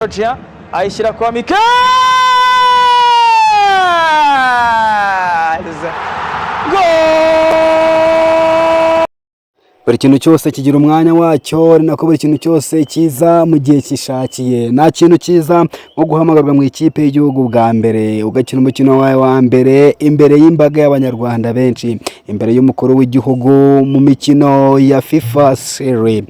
Georgia ayishyira kwa Mikel Goal! Buri kintu cyose kigira umwanya wacyo, ni nako buri kintu cyose kiza mu gihe kishakiye. Nta kintu cyiza nko guhamagarwa mu ikipe y'igihugu bwa mbere, ugakina umukino wawe wa mbere imbere y'imbaga y'Abanyarwanda benshi, imbere y'umukuru w'igihugu mu mikino ya FIFA Series.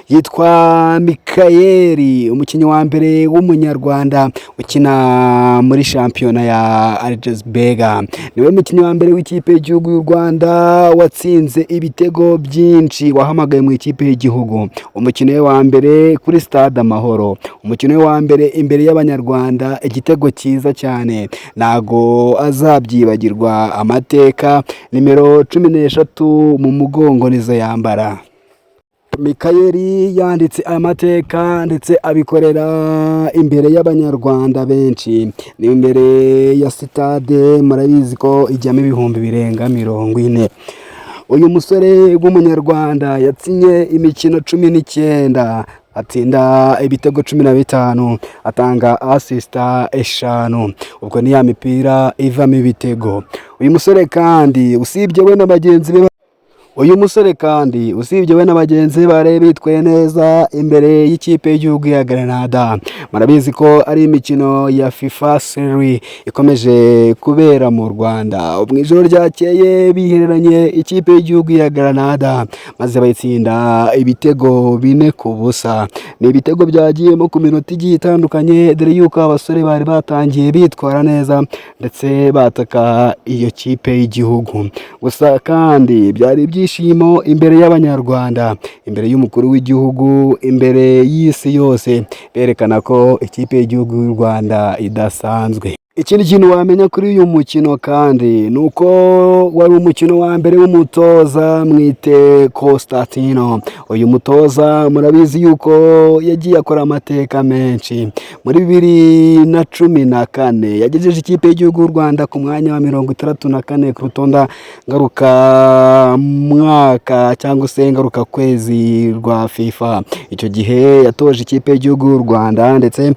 Yitwa Mikayeli, umukinnyi wa mbere w'Umunyarwanda ukina muri shampiyona ya Algesbega. Niwe mukinnyi wa mbere w'ikipe y'igihugu y'u Rwanda watsinze ibitego byinshi, wahamagaye mu ikipe y'igihugu. Umukino we wa mbere kuri Stade Amahoro, umukino we wa mbere imbere y'Abanyarwanda, igitego cyiza cyane, ntago azabyibagirwa amateka. Nimero 13 mu mugongo nizo yambara. Mikayeli yanditse amateka ndetse abikorera imbere y'Abanyarwanda benshi, ni imbere ya sitade, murabizi ko ijyamo ibihumbi birenga 40. Uyu musore w'Umunyarwanda yatsinye imikino 19, atsinda ibitego 15, atanga assist 5, ubwo ni ya mipira ivamo ibitego. Uyu musore kandi usibye we na bagenzi be bari bitwaye neza imbere y'ikipe y'igihugu ya Grenada. Murabizi ko ari imikino ya FIFA Series ikomeje kubera mu Rwanda. Mu ijoro ryakeye bihereranye ikipe y'igihugu ya Grenada maze bayitsinda ibitego 4-0. Ni ibitego byagiyemo ku minota igiye itandukanye, dore yuko abasore bari batangiye bitwara neza ndetse bataka iyo kipe y'igihugu. Gusa kandi byari ibyishimo imbere y'Abanyarwanda, imbere y'umukuru w'igihugu, imbere y'isi yose, berekana ko ikipe y'igihugu y'u Rwanda idasanzwe. Ikindi kintu wamenya kuri uyu mukino kandi ni uko wari umukino wa mbere w'umutoza Mwite Constantino. Uyu mutoza murabizi yuko yagiye akora amateka menshi. Muri 2014 yagejeje ikipe y'igihugu y'u Rwanda ku mwanya wa 64 ku rutonde ngaruka mwaka cyangwa se ngaruka kwezi rwa FIFA. Icyo gihe yatoje ikipe y'igihugu y'u Rwanda ndetse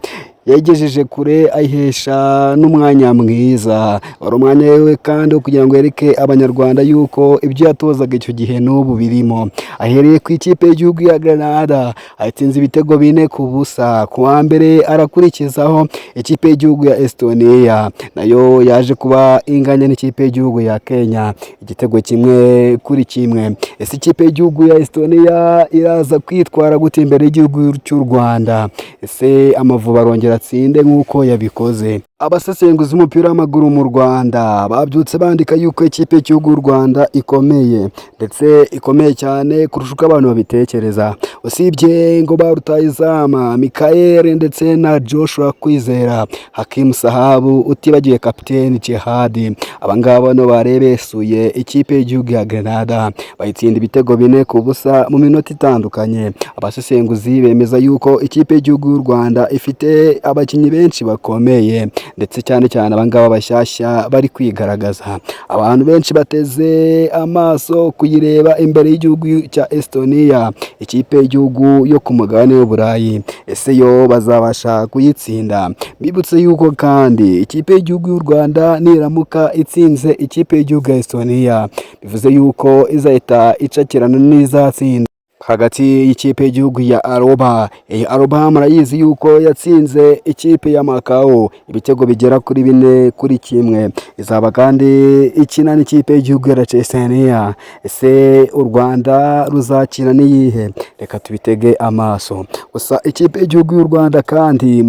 yayigejeje kure, ayihesha n'umwanya mwiza. Wari umwanya we kandi wo kugira ngo yereke Abanyarwanda yuko ibyo yatozaga icyo gihe n'ubu birimo. Ahereye ku ikipe y'igihugu ya Grenada ayitsinze ibitego 4-0. Ku wa mbere arakurikizaho ikipe y'igihugu ya Estonia, nayo yaje kuba inganya n'ikipe y'igihugu ya Kenya igitego 1-1. Ese ikipe y'igihugu ya Estonia iraza kwitwara gute imbere y'igihugu cy'u Rwanda? Ese Amavubi arongera atsinde nk'uko yabikoze? Abasesenguzi b'umupira w'amaguru mu Rwanda babyutse bandika yuko ikipe y'igihugu y'u Rwanda ikomeye, ndetse ikomeye cyane kurusha uko abantu babitekereza. Usibye ngo ba rutahizamu Michael ndetse na Joshua Kwizera, Hakimu Sahabu, utibagiwe kapiteni Jihad, abangaba no bari besuye ikipe y'igihugu ya Grenada bayitsinda ibitego 4-0 mu minota itandukanye. Abasesenguzi bemeza yuko ikipe y'igihugu y'u Rwanda ifite abakinnyi benshi bakomeye, ndetse cyane cyane abangaba bashyashya bari kwigaragaza. Abantu benshi bateze amaso kuyireba imbere y'igihugu cya Estonia, ikipe y'igihugu yo ku mugabane w'Uburayi. Ese yo bazabasha kuyitsinda? Mbibutse yuko kandi ikipe y'igihugu y'u Rwanda niramuka itsinze ikipe y'igihugu ya Estonia, bivuze yuko izahita icakirana n'izatsinda hagati y'ikipe y'igihugu ya Aruba. Iyi Aruba murayizi yuko yatsinze ikipe ya Macau ibitego bigera kuri 4-1. Izaba kandi ikina n'ikipe y'igihugu ya Chechnya. Ese u Rwanda ruzakina n'iyihe? Reka tubitege amaso. Gusa ikipe y'igihugu y'u Rwanda kandi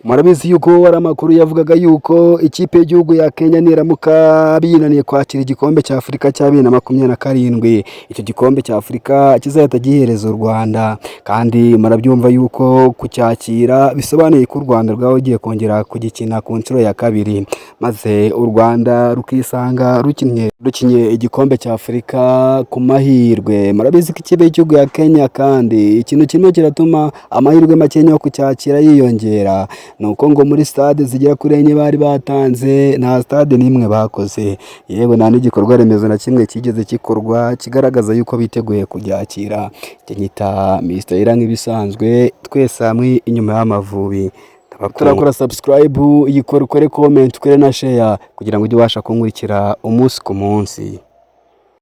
murabizi yuko hari amakuru yavugaga yuko ikipe y'igihugu ya Kenya niramuka binaniye kwakira igikombe cya Afurika cya 2027, icyo gikombe cya Afurika kizahita gihereza u Rwanda. Kandi murabyumva yuko kucyakira bisobanuye ko u Rwanda rwaba rugiye kongera kugikina ku nshuro ya kabiri, maze u Rwanda rukisanga rukinnye igikombe cya Afurika ku mahirwe. Murabizi ko ikipe y'igihugu ya Kenya kandi ikintu kimwe kiratuma amahirwe make yo kucyakira yiyongera. Ni uko ngo muri stade zigera kuri enye bari batanze, nta stade n'imwe bakoze, yewe nta n'igikorwa remezo na kimwe cyigeze gikorwa kigaragaza yuko biteguye kubyakira. Njye nyita Mr. Ira nk'ibisanzwe, twese hamwe inyuma y'Amavubi. Turakora subscribe, yikore, ukore comment, ukore na share kugira ngo ujye ubasha kunkurikira umunsi ku munsi.